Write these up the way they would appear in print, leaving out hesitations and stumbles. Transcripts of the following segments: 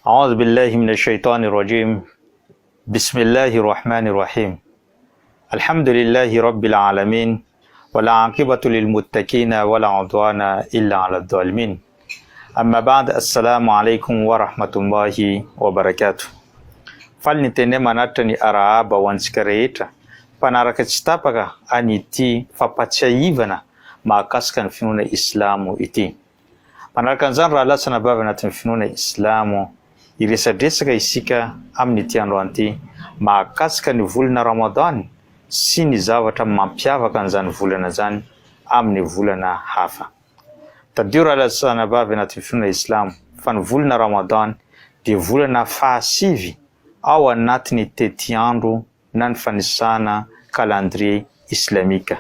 A'udhu billahi minash shaitani rajim. Bismillahir rahmanir rahim. Alhamdulillahi rabbil alamin. Wal aqibatu lil muttaqin wala udwana illa 'alal zalimin. Amma ba'd assalamu alaikum wa rahmatullahi wa barakatuh. Faly ny tene manatitra ny arahaba ho antsika rehetra mpanaraka tsy tapaka an'ity fampatsiahivana mahakasika ny finoana islamo ity. Manaraka an'izany rahalahy sy anabavy anatin'ny finoana islamo, hiresadresaka isika amin'ity androany ity mahakasika ny volana Ramadan sy ny zavatra mampiavaka an'izany volana izany amin'ny volana hafa. Tadidio rahalahy sy anabavy anatin'ny finoana islamo fa ny volana Ramadan dia volana fahasivy ao anatin'ny tetiandro na ny fanisana calendrier islamique.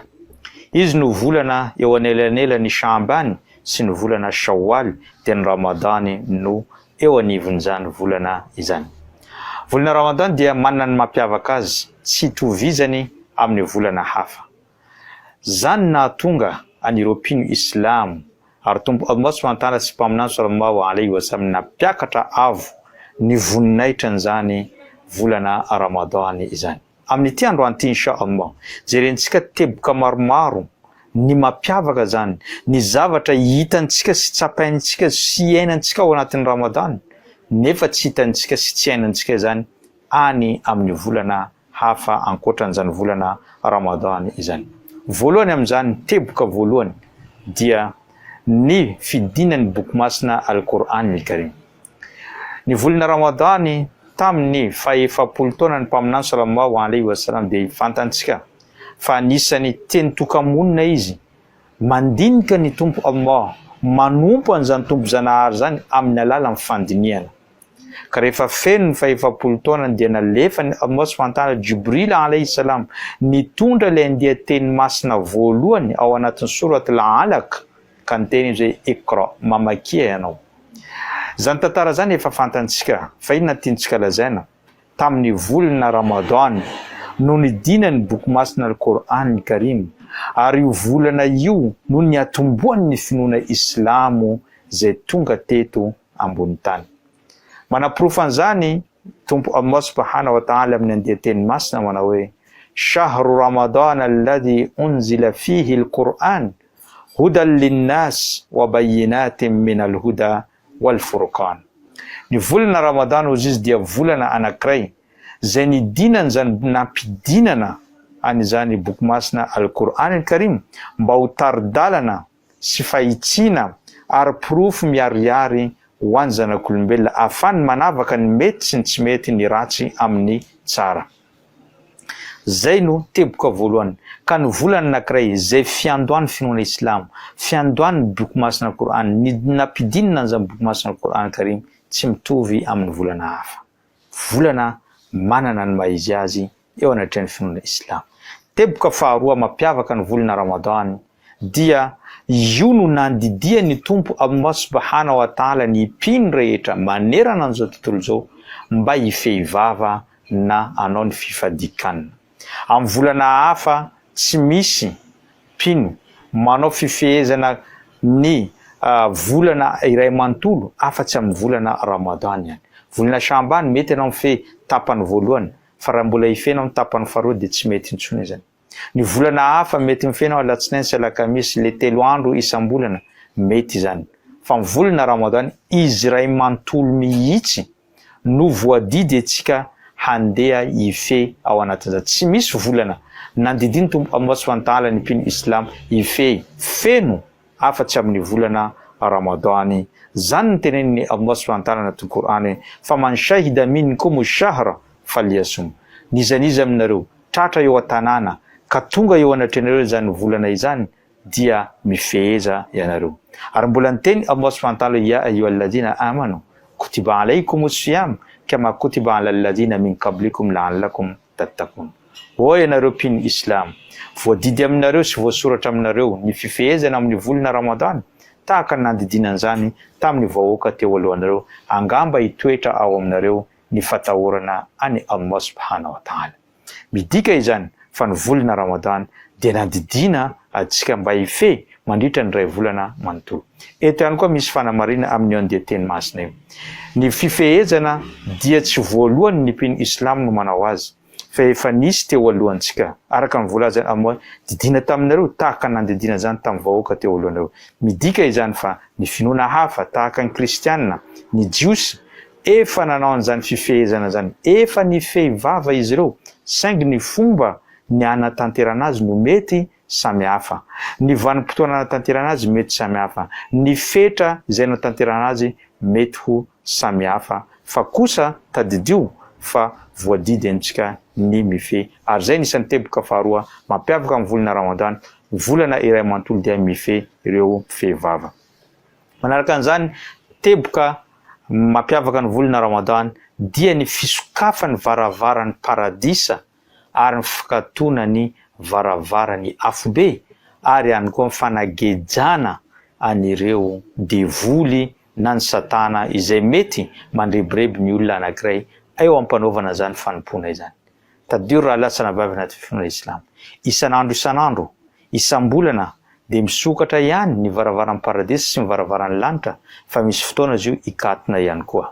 Izy no volana eo anelanelan'ny Sha'ban sy ny volana Shawwal dia ny Ramadany no eo anivon'izany volana izany. Volana Ramadan dia manana ny mampiavaka azy tsy itovizany amin'ny volana hafa. Zany nahatonga an'ireo mpino islamo ary Tompo Allah subhanahu wa ta'ala sy Mpaminany sallallahu alaihi wa sallam nampiakatra avo ny voninahitran'izany volana Ramadan izany. Amin'ity androany ity insha Allah, jerentsika teboka maromaro ny mampiavaka izany, ny zavatra hitantsika sy tsapaintsika sy iainantsika ao anatin'ny Ramadan nefa tsy hitantsika sy tsy iainantsika izany any amin'ny volana hafa ankoatran'izany volana Ramadan izany. Voalohany amin'izany, teboka voalohany, dia ny fidinan'ny boky masina Al-Qur'an Al-Karim. Ny volana Ramadan tamin'ny fahefapolo taonan'ny Mpaminany Sallallahu Alaihi Wasallam dia fantantsika fa anisan'ny teny toka-monina izy mandinika ny Tompo Allah, manompo an'izany Tompo Zanahary izany amin'ny alalan'ny fandinihana. Ka rehefa feno ny fahefapolo taonany dia nalefany Allah subhanahu wa ta'ala Jibril alayhi salam nitondra ilay andian-teny masina voalohany ao anatin'ny sorat al-Alaq ka niteny izy hoe Iqra, mamakia ianao. Izany tantara izany efa fantantsika fa inona no tiantsika lazaina? Tamin'ny volana Ramadan no nidinan'ny boky masina al-Qur'an al-Karim ary io volana io no niatombohan'ny finoana islamo izay tonga teto ambony tany. Manaporofo an'izany Tompo Allah subhana wa ta'ala amin'ny andian-teny masina manao hoe, Shahru Ramadan alladhi unzila fihi al-Qur'an hudan lin-nas wa bayyinatin min al-huda wal furqan. Ny volana Ramadan hozy izy dia volana anankiray izay nidinan'izany nampidinana an'izany boky masina al-Qur'an al-Karim mba ho tari-dalana sy fahitsiana ary porofo miharihary ho an'ny zanak'olombelona ahafahany manavaka ny mety sy ny tsy mety, ny ratsy amin'ny tsara. Zay no teboka voalohany. Ka ny volana anankiray izay fiandohan'ny finoana islamo, fiandohan'ny boky masina Qur'an, ny nampidinina an'izany boky masina Qur'an Karim tsy mitovy amin'ny volana hafa. Volana manana ny maha izy azy eo anatrehan'ny finoana islamo. Teboka faharoa mampiavaka ny volana Ramadan dia io no nandidian'ny Tompo Allah subhana wa ta'ala ny mpino rehetra manerana an'izao tontolo izao mba hifehy vava na hanao ny fifadian-kanina. Amin'ny volana hafa tsy misy mpino manao fifehezana ny volana iray manontolo afa-tsy amin'ny volana Ramadan ihany. Volana Sha'ban mety ianao mifehy tapany voalohany fa raha mbola hifehy ianao ny tapany faharoa dia tsy mety intsony izany. Ny volana hafa mety mifehy ianao alatsinainy sy alakamisy le telo andro isam-bolana mety izany. Fa ny volana Ramadan izy iray manontolo mihitsy no voadidy antsika handeha hifehy ao anatin'izany. Tsy misy volana nandidian'ny Tompo Allah subhanahu wa ta'ala ny mpino islam hifehy feno afa-tsy amin'ny volana Ramadan. Izany no tenenin'i Allah subhanahu wa ta'ala anatin'ny Qur'an hoe, Faman shahida minkumu shahra falyasum. N'iza n'iza aminareo tratra eo an-tanàna ka tonga eo anatrehanareo izany volana izany dia mifeheza ianareo. Ary mbola niteny Allah subhanahu wa ta'ala Ya ayyuhalladhina amanu kutiba alaykumus siyam kama kutiba alal ladhina min qablikum la'allakum tattaqun. Ô ianareo mpino Islam, voadidy aminareo sy voasoratra aminareo ny fifehezana amin'ny volana Ramadan tahaka ny nandidiana an'izany tamin'ny vahoaka teo alohanareo, angamba hitoetra ao aminareo ny fatahorana an'i Allah subhanahu wa ta'ala. Midika izany fa ny volana Ramadan dia nandidiana antsika mba hifehy, mandritra ny iray volana manontolo. Eto ihany koa misy fanamarihana amin'io andian-teny masina io. Ny fifehezana dia tsy voalohany ny mpino Islamo no manao azy, fa efa nisy teo alohantsika, araka ny voalazan'i Allah, Didiana taminareo tahaka ny nandidiana izany tamin'ny vahoaka teo alohanareo. Midika izany fa ny finoana hafa, tahaka ny Kristiana, ny Jiosy, efa nanao an'izany fifehezana izany, efa nifehy vava izy ireo, saingy ny fomba ny hanatanterana azy no mety samy hafa. Ny vanim-potoana anatanterana azy mety samy hafa. Ny fetra izay anatanterana azy mety ho samy hafa. Fa kosa tadidio fa voadidy antsika ny mifehy. Ary izay ny isan'ny teboka faharoa mampiavaka ny volana Ramadan, volana iray manontolo dia mifehy ireo mpifehy vava. Manaraka an'izany, teboka mampiavaka ny volana Ramadan dia ny fisokafan'ny varavaran'ny paradisa ary ny fikatona ny varavaran'ny afobe ary ihany koa ny fanagejana an'ireo devoly na ny satana izay mety mandrebireby ny olona anankiray eo am-panaovana izany fanompoana izany. Tadidio ry rahalahy sy anabavy anaty finoana islamo, isan'andro isan'andro, isam-bolana dia misokatra ihany ny varavaran'ny paradisa sy ny varavaran'ny lanitra fa misy fotoana izy io hikatona ihany koa.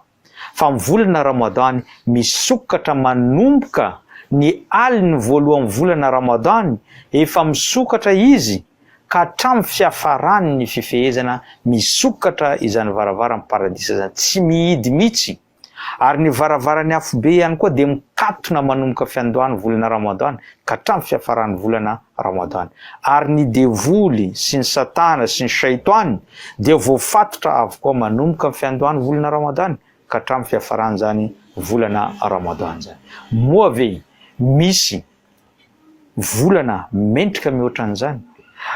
Fa amin'ny volana Ramadany misokatra manomboka ny alin'ny voalohan'ny volana Ramadany efa misokatra izy ka hatramin'ny fiafaran'ny fifehezana misokatra izany varavaran'ny paradisa izany tsy mihidy mihitsy ary ny varavaran'ny afobe ihany koa dia mikatona manomboka fiandohan'ny volana Ramadany ka hatramin'ny fiafaran'ny volana Ramadany ary ny devoly sy ny satana sy ny shaitany dia voafatotra avokoa manomboka ny fiandohan'ny volana Ramadany ka hatramin'ny fiafaran'izany volana Ramadany izany. Moa ve misy volana mendrika mihoatra an'izany?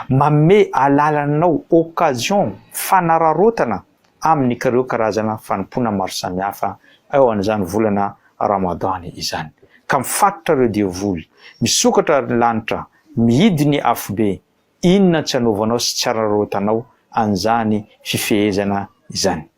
Manome alalana anao, occasion, fanararaotana amin'ny ireo karazana fanompoana maro samihafa eo an'izany volana Ramadany izany. Ka mifatotra ireo devoly, misokatra ny lanitra, mihidy ny afobe, inona tsy anaovanao sy tsy araraotanao an'izany fifehezana izany.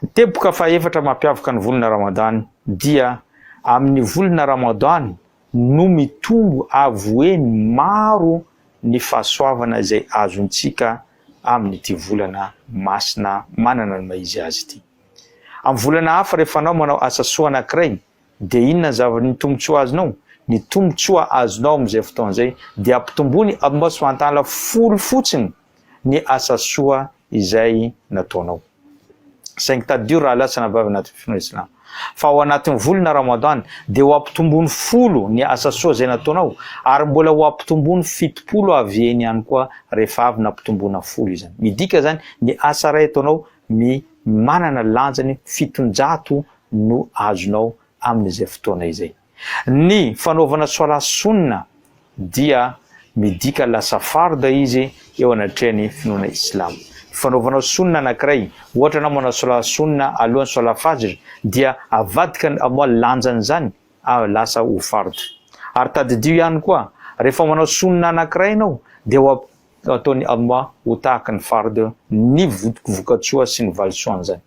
Ny teboka fahefatra mampiavaka ny volana Ramadany dia amin'ny volana Ramadany no mitombo avo heny maro ny fahasoavana izay azontsika amin'ity volana masina manana ny maha izy azy ity. Amin'ny volana hafa rehefa anao manao asa soa anankiray dia inona ny zava ny tombotsoa azonao? Ny tombotsoa azonao amin'izay fotoana izay dia ampitomboiny Allah subhanahu wa ta'ala folo fotsiny ny asa soa izay nataonao. Saingy tadidio rahalahy sy anabavy anatin'ny finoana Islam fa ao anatin'ny volana Ramadan dia ho ampitomboiny folo ny asa soa izay nataonao ary mbola ho ampitomboiny 70 avy eny ihany koa rehefa avy nampitomboina folo izany. Midika izany ny asa iray ataonao mi manana lanjany 700 no azonao amin'izay fotoana izay. Ny fanaovana soalah sunna dia midika lasa fard izy eo anatrehan'ny finoana islamo. Ny fanaovanao sunna anankiray, ohatra anao manao soalah sunna alohan'ny soalah fajr dia avadika ny Allah lanjan'izany lasa ho fard. Ary tadidio ihany koa, rehefa manao sunna anankiray ianao dia ho ataon'i Allah ho tahaka ny fard ny vokatsoa sy ny valisoan'izany.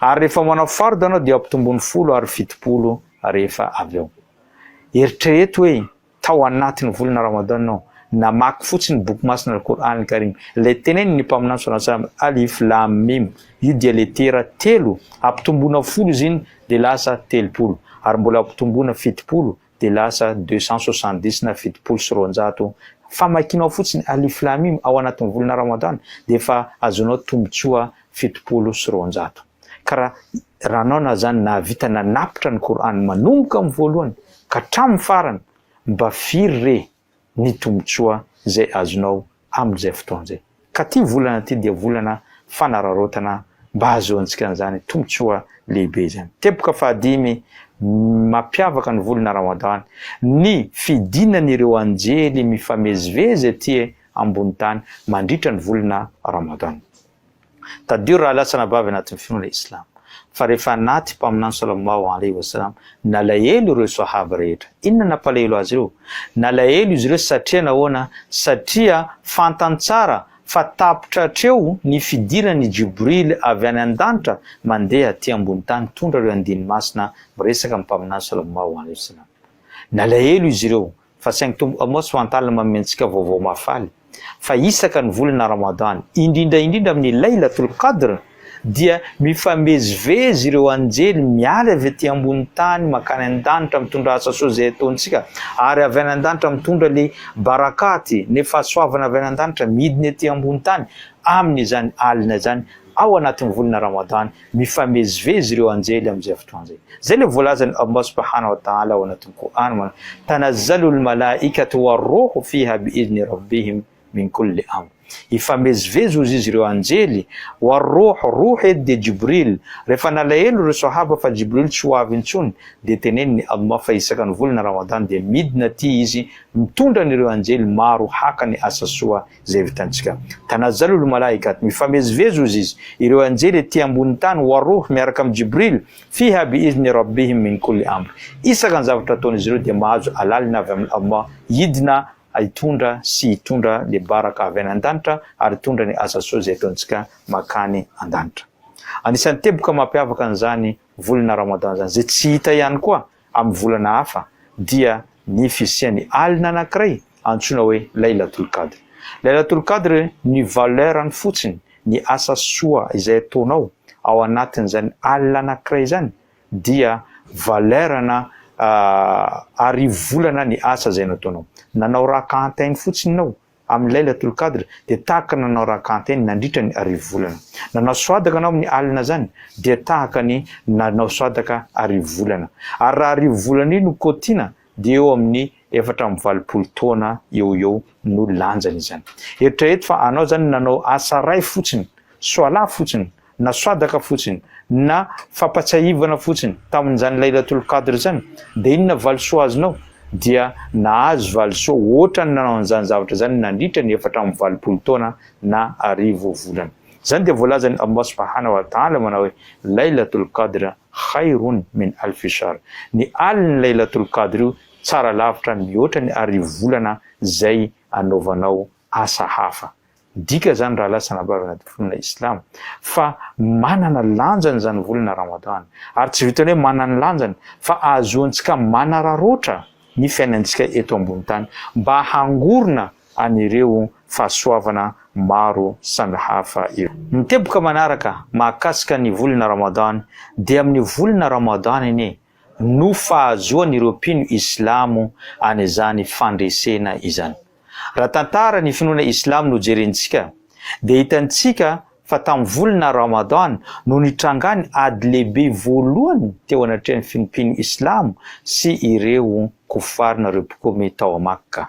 Ary rehefa manao fard anao dia ampitomboiny folo ary 70 rehefa avy eo. Eritrereto hoe tao anatin'ny volana Ramadan ianao, namaky fotsiny ny boky masina Al-Qur'an Al-Karim, ilay tenenin'ny Mpaminany sallallahu alaihi wasallam, Alif Lam Mim, io dia letera telo, ampitomboina folo izy iny dia lasa 30, ary mbola ampitomboina 70 dia lasa 270 na 270, famakianao fotsiny Alif Lam Mim ao anatin'ny volana Ramadan dia efa azonao tombotsoa 270. Ka raha raha anao na zany nahavita nanapitra ny Qur'an manomboka amin'ny voalohany ka hatramin'ny farany mba firy re ny tombotsoa izay azonao amin'izay fotoana izay. Ka ity volana ity dia volana fanararaotana mba hahazoantsika an'izany tombotsoa lehibe izany. Teboka fahadimy mampiavaka ny volana Ramadan ny fidinan'ireo anjely mifamezivezy aty ambony tany mandritra ny volana Ramadan. Tadidio rahalahy sy anabavy anatin'ny finoana Islam fa rehefa naty Mpaminany Sallallahu alaihi wa sallam, nalahelo ireo Sahaba rehetra. Inona nampalahelo azy ireo? Nalahelo izy ireo satria nahoana? Satria fantany tsara fa tapitra hatreo ny fidiran'i Jibril avy any an-danitra mandeha aty ambony tany mitondra ireo andininy masina miresaka amin'ny Mpaminany Sallallahu alaihi wa sallam. Nalahelo izy ireo fa saingy Tompo Allah subhanahu wa ta'ala manome antsika vaovao mahafaly. fa isaka ny volana Ramadan, indrindra indrindra amin'ny Laylatul Qadr, dia mifamezivezy ireo anjely miala avy aty ambony tany mankany an-danitra mitondra asa soa izay ataontsika, ary avy any an-danitra mitondra le barakaty, ny fahasoavana avy any an-danitra midina aty ambony tany amin'izany alina izany ao anatin'ny volana Ramadan, mifamezivezy ireo anjely amin'izay fotoana izay. Izay ilay voalazan'i Allah subhanahu wa ta'ala ao anatin'ny Qur'an manao, Tanazzalul malaikatu war-ruhu fiha bi'izni rabbihim min kulli amr. Hifamezivezy hozy izy ireo anjely, war-ruh, ruh eto dia Jibril, rehefa nalahelo ireo sahaba fa Jibril tsy ho avy intsony dia tenenin'i Allah fa isaka ny volana Ramadan dia midina aty izy mitondra an'ireo anjely maro haka ny asa soa izay vitantsika. Tanazzalul malaikat, mifamezivezy hozy izy, ireo anjely ety ambony tany, war-ruh miaraka amin'i Jibril, fiha bi-izni rabbihim min kulli amr. Isaka ny zavatra ataon'izy ireo dia mahazo alalina avy amin'i Allah hidina hitondra sy hitondra le baraka avy any an-danitra ary hitondra ny asa soa izay ataontsika makany an-danitra. Anisan'ny teboka mampiavaka an'izany volana Ramadan izany, izay tsy hita ihany koa amin'ny volana hafa, dia ny fisian'ny alina anankiray antsoina hoe Laylatul Qadr. Laylatul Qadr, ny valeur-ny fotsiny, ny asa soa izay ataonao ao anatin'izany alina anankiray izany dia valeur-na arivo volana ny asa izay nataonao. Nanao rak'antainy fotsiny ianao amin'ny Laylatul Qadr dia tahaka ny nanao rak'antainy nandritra ny arivo volana. Nanao swadaka anao amin'ny alina izany dia tahaka ny nanao swadaka arivo volana. Ary raha arivo volana io no kaotiana dia eo amin'ny 84 taona eo ho eo no lanjany izany. Eritrereto fa anao izany nanao asa iray fotsiny, Swalah fotsiny, na swadaka fotsiny, na fampatsiahivana fotsiny tamin'izany Laylatul Qadr izany, dia inona valisoa azonao? Dia nahazo valisoa ohatran'ny nanao an'izany zavatra izany nandritra ny 84 taona na arivo volana. Izany dia voalazan'i Allah subhanahu wa ta'ala manao hoe, Laylatul Qadr khayrun min alfi shahr. Ny alin'ny Laylatul Qadr io tsara lavitra mihoatra ny arivo volana izay anaovanao asa hafa. Midika izany rahalahy sy anabavy anaty finoana Islamo fa manana lanjany izany volana Ramadan ary tsy vitan'ny hoe manana lanjany fa ahazoantsika manararaotra ny fiainantsika eto ambony tany mba hangorona an'ireo fahasoavana maro samihafa ireo. Ny teboka manaraka mahakasika ny volana Ramadan dia amin'ny volana Ramadan anie no fahazoan'ireo mpino Islamo an'izany fandresena izany. Raha tantara ny finoana Islamo no jerentsika dia hitantsika fa tamin'ny volana Ramadan no nitrangany ady lehibe voalohany teo anatrehan'ny finompino Islamo sy ireo kofar na ireo mpikomy tao Makka.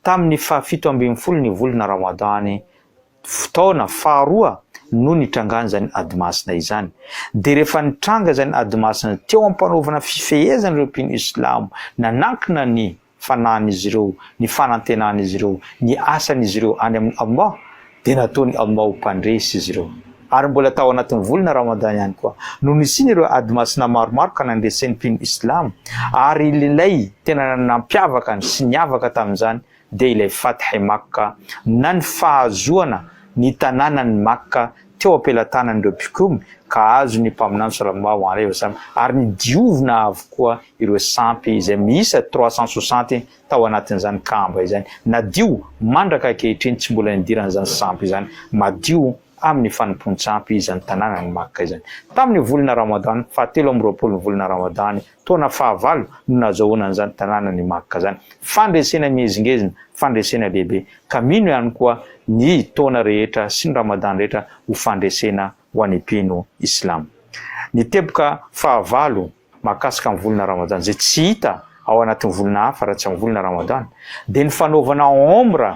Tamin'ny faha 17 ny volana Ramadan taona faharoa no nitrangan'izany ady masina izany. Dia rehefa nitranga izany ady masina teo am-panaovana fifehezana ireo mpino Islamo nanankina ny fanahin'izy ireo, ny fanantenan'izy ireo, ny asan'izy ireo any amin'i Allah, dia nataon'i Allah ho mpandresy izy ireo. Ary mbola tao anatin'ny volana Ramadan ihany koa no nisian'ireo ady masina maromaro ka nandresen'ny mpino Islamo, ary ilay tena nampiavaka sy niavaka tamin'izany dia ilay Fath-i Makka na ny fahazoana ny tanànan'i Makka teo am-pelatanan'ireo mpikomy ka azon'ny Mpaminany Sallallahu alaihi wa sallam ary nidiovina avokoa ireo sampy izay miisa 360 tao anatin'izany Kaaba izany. Nadio mandraka ankehitriny tsy mbola nidiran'izany sampy izany. Madio amin'ny fanompoan-tsampy izany tanànan'i Makka izany. Tamin'ny volana Ramadan, faha 23 ny volana Ramadany, taona fahavalo no nazahoana an'izany tanànan'i Makka izany. Fandresena mihezingezina, fandresena lehibe. Ka mino ihany koa ny taona rehetra sy ny Ramadan rehetra ho fandresena ho an'ny mpino Islamo. Ny teboka fahavalo mahakasika ny volana Ramadan izay tsy hita ao anatin'ny volana hafa raha tsy amin'ny volana Ramadan dia ny fanaovana Omra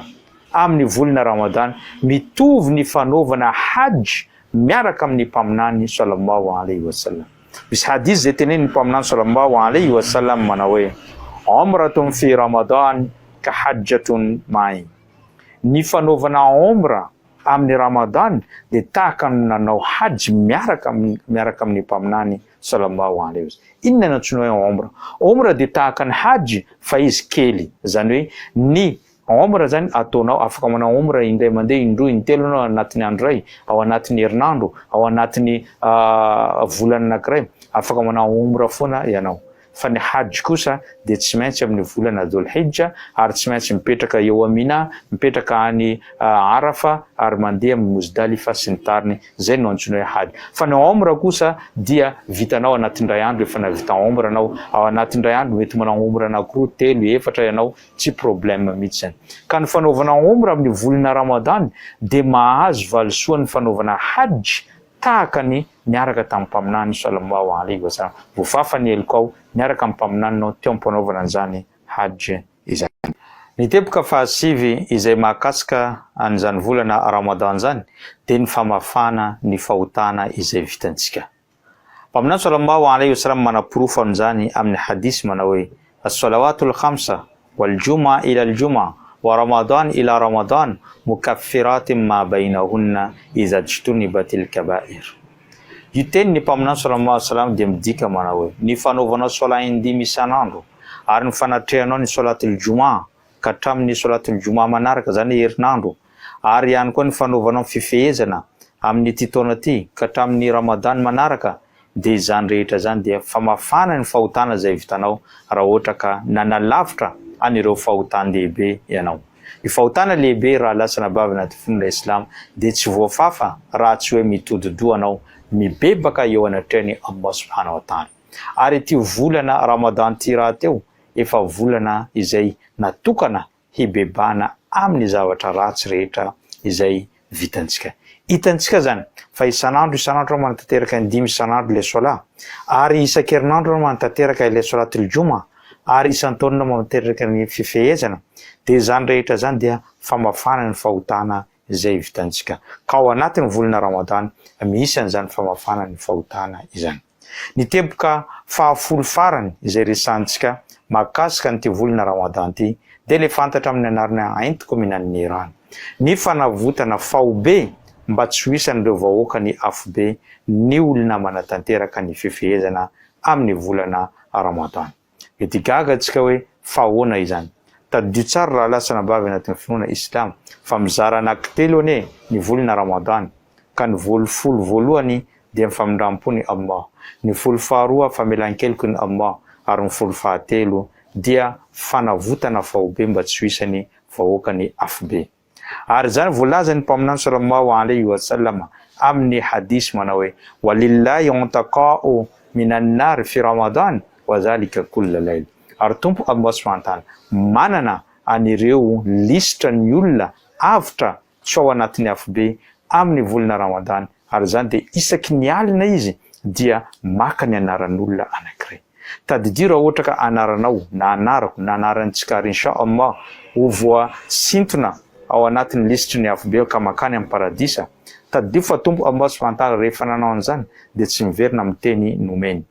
amin'ny volana Ramadan mitovy ny fanaovana Hajj miaraka amin'ny Mpaminany Sallallahu alaihi wa sallam. Misy hadith izay tenenin'ny Mpaminany Sallallahu alaihi wa sallam manao hoe, Omratun fi Ramadan ka hajjatun ma'i. Ny fanaovana Omra amin'ny Ramadan dia tahaka ny nanao Hajj miaraka miaraka amin'ny Mpaminany Sallallahu alaihi wa sallam. Inona no antsoina hoe Omra? Omra dia tahaka ny Hajj fa izy kely. Izany hoe ny Omra izany ataonao, afaka manao Omra indray mandeha, indroa, intelo ianao anatin'ny andro iray, ao anatin'ny herinandro, ao anatin'ny volana anankiray, afaka manao Omra foana ianao. Fa ny Hajj kosa dia tsy maintsy amin'ny volana Dhul Hijja ary tsy maintsy mipetraka eo Mina, mipetraka any Arafa ary mandeha amin'ny Muzdalifa sy ny tariny, izay no antsoina hoe Hajj. Fa ny Omra kosa dia vitanao anatin'ny iray andro efa nahavita Omra anao, ao anatin'ny iray andro mety manao Omra anakiroa, telo, efatra ianao, tsy problème mihitsy izany. Ka ny fanaovana Omra amin'ny volana Ramadan dia mahazo valisoa ny fanaovana Hajj tahaka ny niaraka tamin'ny Mpaminany Sallallahu alaihi wa sallam, voafafa ny helokao niaraka amin'ny Mpaminaninao teo am-panaovana an'izany Hajj izany. Ny teboka fahasivy izay mahakasika an'izany volana Ramadan izany dia ny famafana ny fahotana izay vitantsika. Mpaminany Sallallahu alaihi wa sallam manaporofo an'izany amin'ny hadith manao hoe, As-salawatul khamsa wal juma ila al juma wa ramadan ila ramadan mukaffiratin ma bainahunna iza jtunibatil kaba'ir. Io tenin'ny Mpaminany Sallallahu alaihi wa sallam dia midika manao hoe, ny fanaovanao Salah indimy isan'andro ary ny fanatrehanao ny Salatul Juma ka hatramin'ny Salatul Juma manaraka, izany hoe herinandro, ary ihany koa ny fanaovanao fifehezana amin'ity taona ity ka hatramin'ny Ramadan manaraka, dia izany rehetra izany dia famafana ny fahotana izay vitanao raha ohatra ka nanalavitra an'ireo fahotan-dehibe ianao. Ny fahotana lehibe raha lasa anabavy anaty finoana Islam dia tsy voafafa raha tsy hoe mitodi-doha anao mibebaka eo anatrehan'i Allah subhanahu wa ta'ala. Ary ity volana Ramadan ity rahateo efa volana izay natokana hibebahana amin'ny zavatra ratsy rehetra izay vitantsika. Hitantsika izany fa isan'andro isan'andro aho manatanteraka indimy isan'andro ilay Solah, ary isan-kerinandro aho manatanteraka ilay Solatul Juma, ary isan-taona aho manatanteraka ny fifehezana, dia izany rehetra izany dia famafana ny fahotana izay vitantsika. Ka ao anatin'ny volana Ramadan misy an'izany famafana ny fahotana izany. Ny teboka fahafolo farany izay resahantsika mahakasika an'ity volana Ramadan ity dia ilay fantatra amin'ny anarana Entiko minan niran, ny fanavotana faobe mba tsy ho isan'ireo vahoaka ny afobe ny olona manatanteraka ny fifehezana amin'ny volana Ramadan. Mety gaga antsika hoe fa ahoana izany? Tadidio tsara rahalahy sy anabavy anatin'ny finoana Islam fa mizara anankitelo anie ny volana Ramadan ka ny voalofolo voalohany dia ny famindram-pon'i Allah, ny folo faharoa famelan-keloky ny Allah ary ny folo fahatelo dia fanavotana faobe mba tsy ho isan'ny vahoakan'ny afobe. Ary izany voalazan'ny Mpaminany Sallallahu alaihi wa sallam amin'ny hadith manao hoe, Wa lillahi untaqa'u minan nar fi Ramadan wa dhalika kulla layl. Ary Tompo Allah subhanahu wa ta'ala manana an'ireo lisitra ny olona avotra tsy ao anatin'ny afobe amin'ny volana Ramadan, ary izany dia isaky ny alina izy dia maka ny anaran'olona anankiray. Tadidio raha ohatra ka anaranao na anarako na anarantsika ary Insha Allah ho voasintona ao anatin'ny lisitry ny afobe ka mankany amin'ny paradisa, tadidio fa Tompo Allah subhanahu wa ta'ala rehefa nanao an'izany dia tsy miverina amin'ny teny nomeny.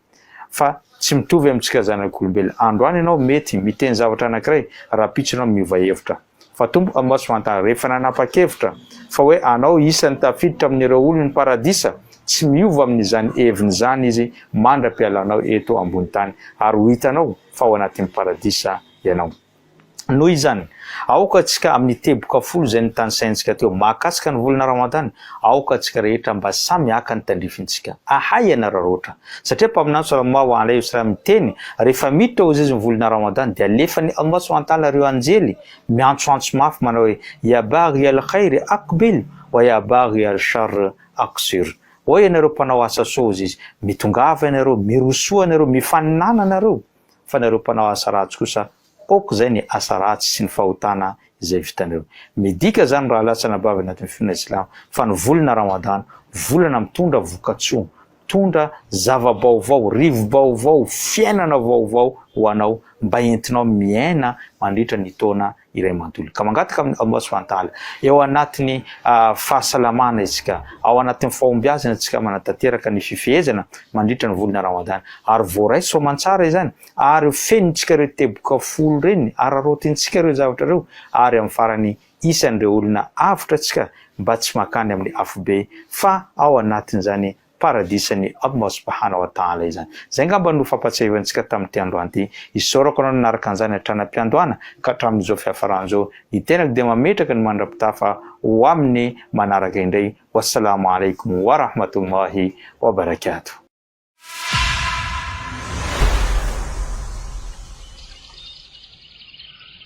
Fa tsy mitovy amintsika zanak'olombelona. Androany ianao mety miteny zavatra anankiray, rahampitso ianao miova hevitra. Fa Tompo Allah subhanahu wa ta'ala rehefa nanapa-kevitra fa hoe anao isan'ny tafiditra amin'ireo olon'ny paradisa, tsy miova amin'izany heviny izany Izy mandra-pialanao eto ambony tany, ary ho hitanao fa ao anatin'ny paradisa ianao. Noho izany, aoka antsika amin'ny teboka folo izay notanisaintsika teo mahakasika ny volana Ramadany, aoka antsika rehetra mba samy haka ny tandrifintsika. Ahay hanararaotra. Satria Mpaminany Sallallahu alaihi wa sallam niteny, rehefa miditra hozy izy ny volana Ramadan dia alefan'i Allah subhanahu wa ta'ala ireo anjely miantsoantso mafy manao hoe, Ya baghi al-khayri aqbil wa ya baghi al-sharr aqsir. Ô ianareo mpanao asa soa hozy izy, mitongava ianareo, mirosoa ianareo, mifaninàna ianareo, fa nareo mpanao asa ratsy kosa Aoka izay ny asa ratsy sy ny fahotana izay vitanareo. Midika izany rahalahy sy anabavy anatin'ny finoana Islamo fa ny volana Ramadan, volana mitondra vokatsoa, mitondra zava-baovao, rivo-baovao, fiainana vaovao ho anao mba entinao miaina mandritra ny taona iray manontolo. Ka mangataka amin'i Allah subhanahu wa ta'ala, eo anatin'ny fahasalamana isika, ao anatin'ny fahombiazana isika manatanteraka ny fifehezana mandritra ny volana Ramadan, ary voaray soamantsara izany, Ary fenontsika ireo teboka folo ireny, araraotintsika ireo zavatra ireo, ary amin'ny farany isan'ireo olona avotra tsika mba tsy mankany amin'ny afobe fa ao anatin'izany paradisan'i Allah subhanahu wa ta'ala izany. Izay angamba no fampatsiahivantsika tamin'ity androany ity. Isaorako anao nanaraka an'izany hatrany am-piandohana ka hatramin'izao fiafarana izao. Ny tenako dia mametraka ny mandra-pitafa ho amin'ny manaraka indray. Wassalamu alaikum wa rahmatullahi wa barakatuh.